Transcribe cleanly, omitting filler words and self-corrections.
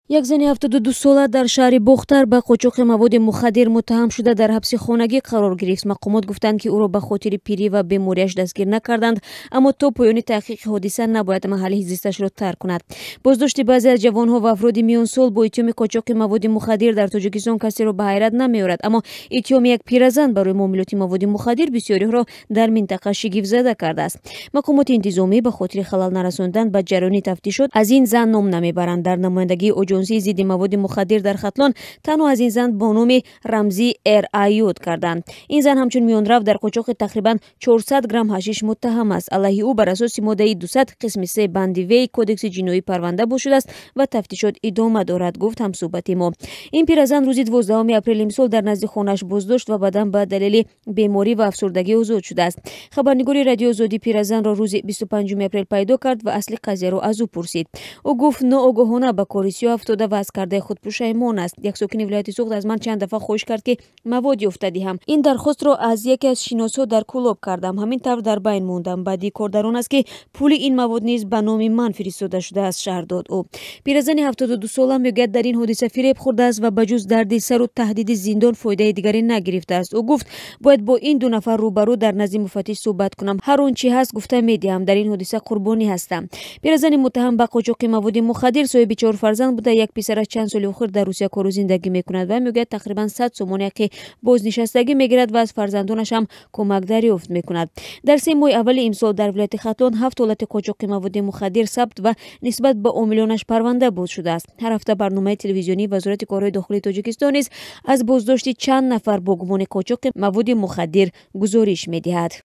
Як зани 72-сола дар шаҳри Бохтар ба қочоқи маводи мухаддир муттаҳам шуда, дар ҳабси хонагӣ қарор гирифт. Мақомот гуфтанд, ки ӯро ба хотири пирӣ ва бемориаш дастгир накарданд, аммо то поёни таҳқиқи ҳодиса набояд маҳалли зисташро тарк кунад. Боздошти баъзе аз ҷавонҳо ва афроди миёнсол бо иттиҳоми қочоқи маводи мухаддир дар Тоҷикистон касеро ба ҳайрат намеорад, аммо иттиҳоми як пиразан барои муомилоти маводи мухаддир бисёриҳоро дар минтақа шигифтзада кардааст. Мақомоти интизомӣ ба хотири халал нарасондан ба ҷараёни тафтишот аз ин зан ном намебаранд. Дар намояндагии Оҷонсии зидди маводи мухаддир дар Хатлон танҳо аз ин зан бо номи рамзӣ Р А ёд карданд. Ин зан ҳамчун миёнрав дар қочоқи тақрибан 400 грамм ҳашиш муттаҳам аст. Алайҳи ӯ бар асоси моддаи 200 қисми 3 банди В Кодекси ҷиноӣ парванда боз шудааст ва тафтишот идома дорад, гуфт ҳамсӯҳбати мо. Ин пиразан рӯзи 12 апрели имсол дар назди хонааш боздошт ва баъдан ба далели беморӣ ва афсурдагӣ озод шудааст. Хабарнигори Радиои Озодӣ пиразанро рӯзи 25 апрел пайдо кард ва асли қазияро аз ӯ пурсид. Ӯ гуфт, ноогоҳона ба кори сиёҳ афтода ва аз кардаи худ пушаймон аст. Як сокини вилояти Суғд аз ман чанд дафъа хоҳиш кард, ки мавод ёфта диҳам. Ин дархостро аз яке аз шиносҳо дар Кӯлоб кардам. Ҳамин тавр дар байн мондам. Баъди кор дар он аст, ки пули ин мавод низ ба номи ман фиристода шудааст, шарҳ дод ӯ. Пиразани 72-сола мегӯяд, дар ин ҳодиса фиреб хӯрдааст ва ба ҷуз дарди сару таҳдиди зиндон фоидаи дигаре нагирифтааст. Ӯ гуфт, бояд бо ин ду нафар рӯбарӯ дар назди муфаттиш суҳбат кунам. Ҳар он чӣ ҳаст, гуфта медиҳам. Дар ин ҳодиса қурбонӣ ҳастам. Пиразани муттаҳам ба қочоқи маводи мухаддир соҳиби чор фарзанд буда, як писараш чанд соли охир дар Русия кору зиндагӣ мекунад ва мегӯяд, тақрибан 100 сомони ҳаққи бознишастагӣ мегирад ва аз фарзандонаш ҳам кӯмак дарёфт мекунад. Дар 3 моҳи аввали имсол дар вилояти Хатлон ҳафт ҳолати қочоқи маводи мухаддир сабт ва нисбат ба омилонаш парванда боз шудааст. Ҳар ҳафта барномаи телевизионии Вазорати корҳои дохилии Тоҷикистон низ аз боздошти чанд нафар бо гумони қочоқи маводи мухаддир гузориш медиҳад.